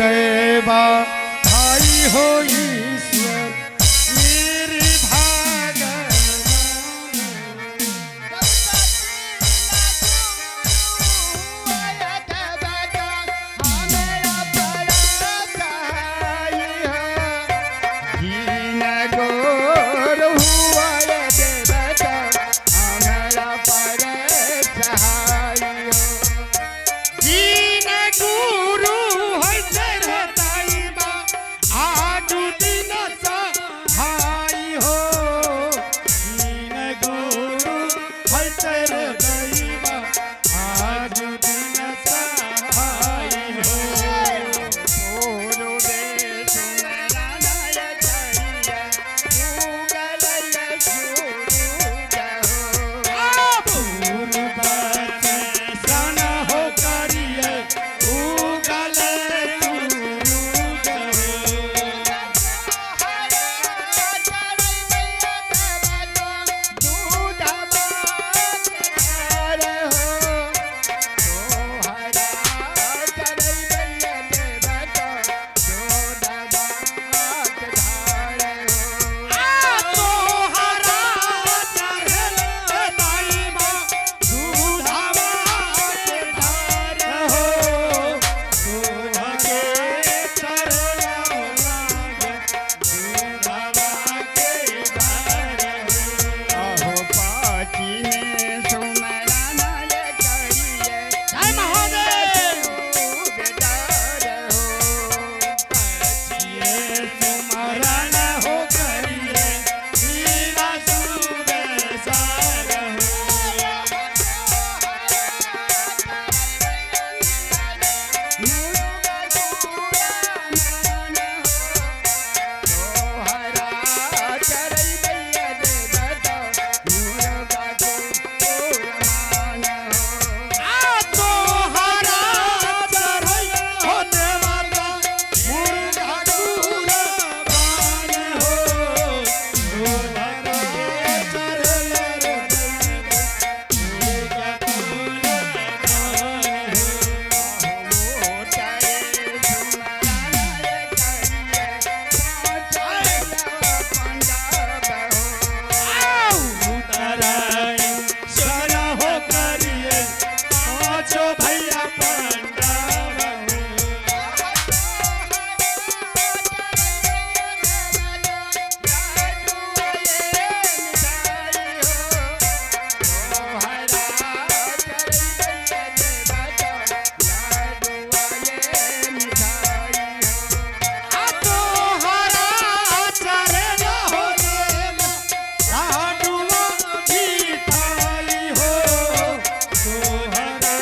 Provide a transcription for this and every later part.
दैवा भाई हो ईश्वर मेरे भागवान। दीन गुरु होइते रे दाइबा आजु दिन सहाय हो। दीन गुरु होइते रे दाइबा आजु दिन सहाय हो। जय महादेव। स्मरण हो करिए लीला सुर सार हो। तोहरा चढ़ै हो देवता मुर्गा कुरबान हो। तोहरा चढ़ल रे देवता मुर्गा कुरबान हो। उतराई शरण हो करिए पाँचो भैया पंडा हो। तोहरा चरण हो लाडुआ मिठाई हो। तोहरा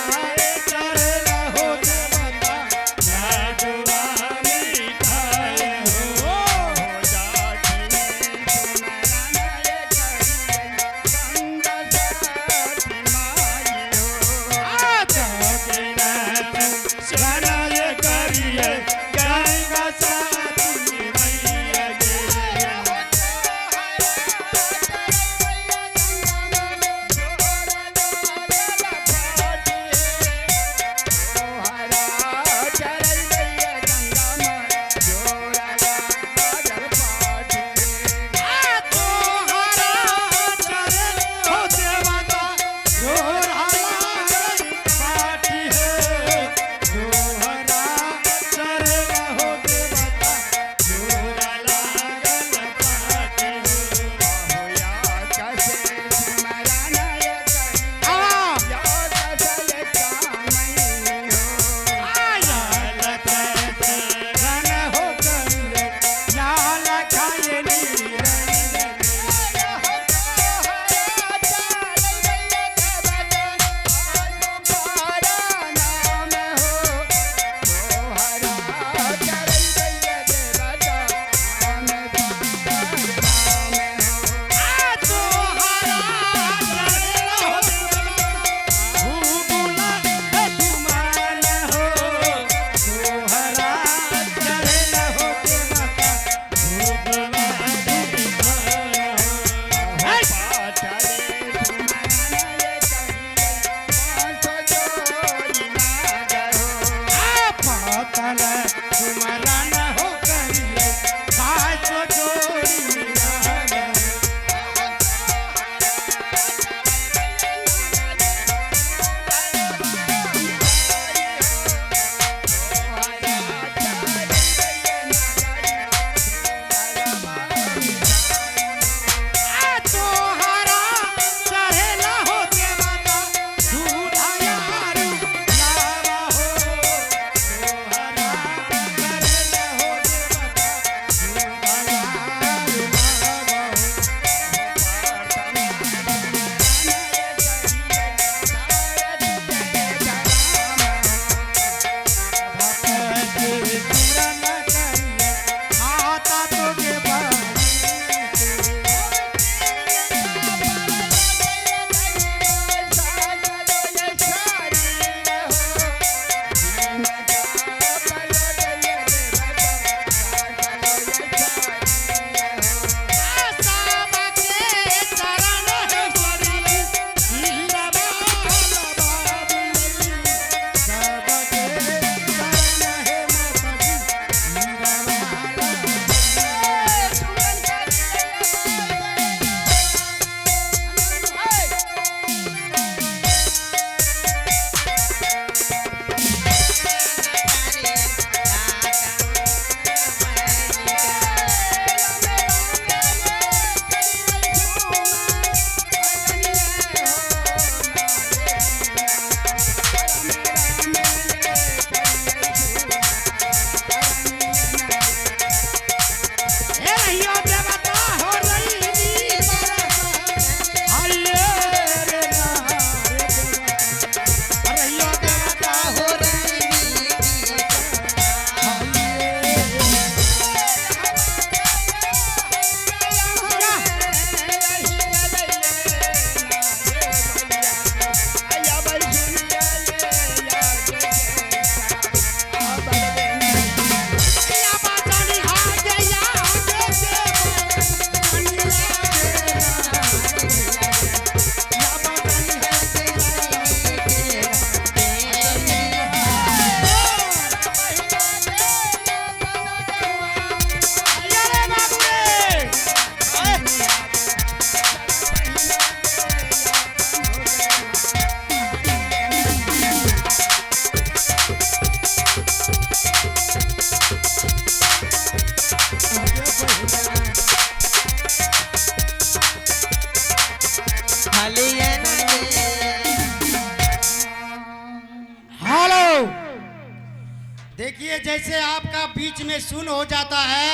देखिए जैसे आपका बीच में सुन हो जाता है।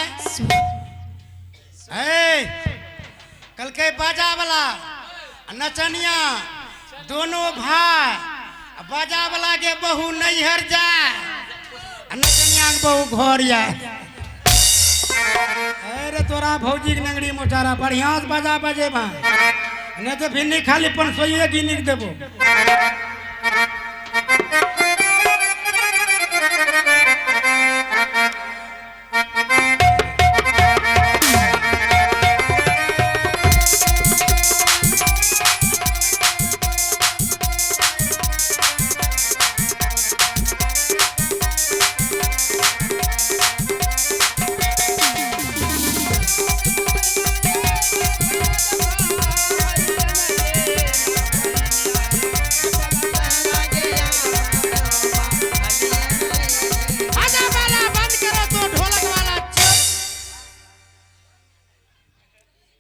ए, कल के बाजा वाला नचनिया दोनों भाई, बाजा वाला के बहू नैहर जाए, नचनिया के बहू घर जाए। अरे तोरा भौजी के नंगड़ी मोटारा बढ़िया से बाजा बजेबा, नहीं तो भिन्नी खाली 500 गिनी के देबो। बाजा वाला बंद करो तो ढोलक वाला चल।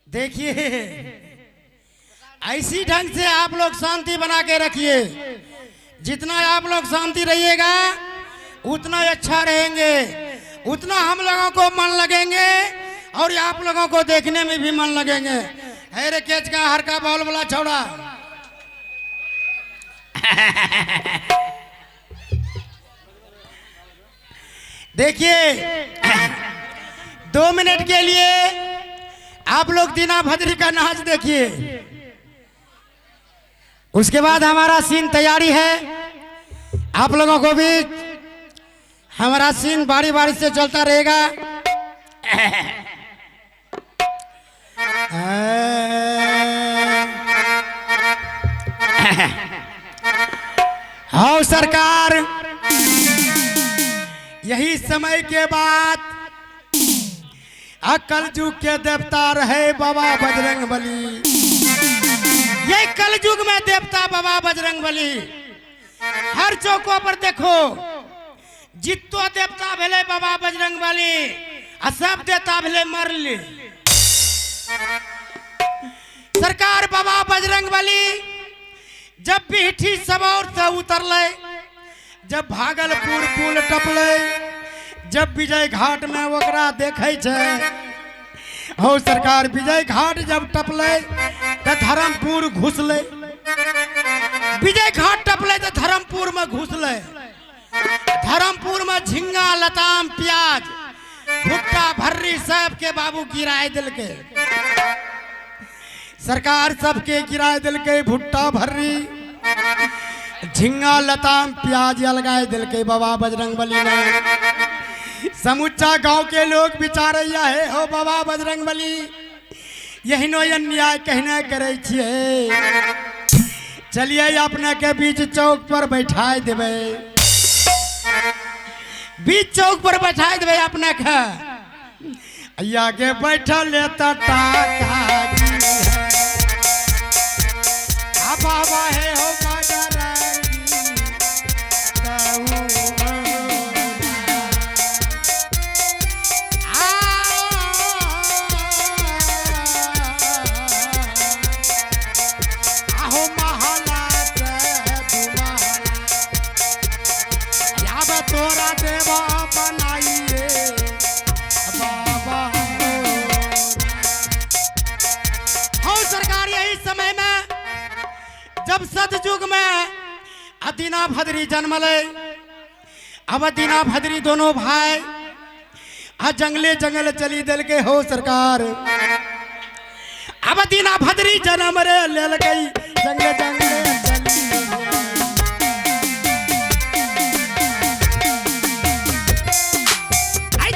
देखिए ऐसी ढंग से आप लोग शांति बना के रखिए। जितना आप लोग शांति रहिएगा उतना अच्छा रहेंगे, उतना हम लोगों को मन लगेंगे और आप लोगों को देखने में भी मन लगेंगे। है रे केच का हरका बॉल वाला छोड़ा। देखिए 2 मिनट के लिए आप लोग दीना भद्री का नाच देखिए, उसके बाद हमारा सीन तैयारी है। आप लोगों को भी हमारा सीन बारी बारी से चलता रहेगा। हाँ सरकार, यही समय के बाद कलयुग के देवता रहे बाबा बजरंग बली। ये कलयुग में देवता बाबा बजरंग बली। हर चौकों पर देखो जितो देवता भेले बाबा बजरंग बली, आ सब देवता भेले मरली। सरकार बाबा बजरंग बली जब बिहठी सबौर से उतरले, जब भागलपुर पुल टपले, जब विजय घाट में ओकरा देखै छै, हो सरकार विजय घाट जब टपले तो धर्मपुर घुसले। विजय घाट टपले तो धर्मपुर में घुसले। धर्मपुर में झिंगा लताम प्याज भुट्टा भर्री सबके बाबू गिराए दिलके। सरकार सबके गिराए दिलके, भुट्टा भर्री झिंगा लताम प्याज अलगाए दिलके बाबा बजरंग बली ने। समुच्चा गांव के लोग विचारैया है हो बाबा बजरंग बली यही नो अन्याय कहने करे छियै, चलिए अपने के बीच चौक पर बैठाए देबै। बीच चौक पर बैठाए देबै अपने के। अय्या के बैठल त टाका बाबा है हो तोरा देवा बनाइए बाबा। हो सरकार यही समय में जब सतयुग में अदीना भद्री जन्मले, अब अदीना भद्री दोनों भाई आ जंगले जंगल चली दिल के। हो सरकार अब दीना भद्री जन्म रे लेल गई जंगले जंगले चली।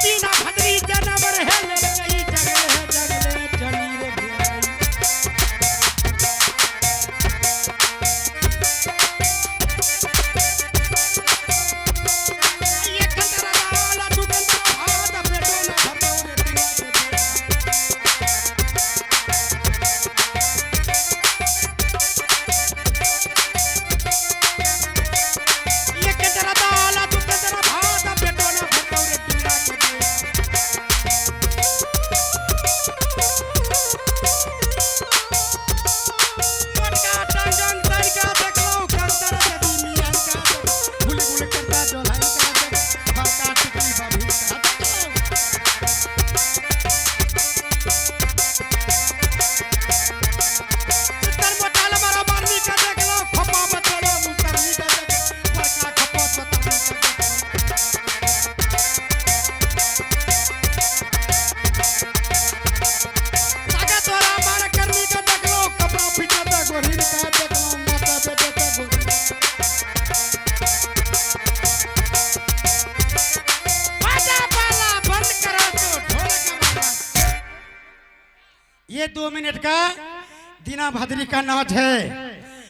दीना भद्री जन्म रे लेल गई जंगले जंगले चली रे भाई। एक कंदरा वाला दू कंदरा भात पेटो ना भरतो रे दीना के बेटा। ये 2 मिनट का दीना भद्री का नाच है।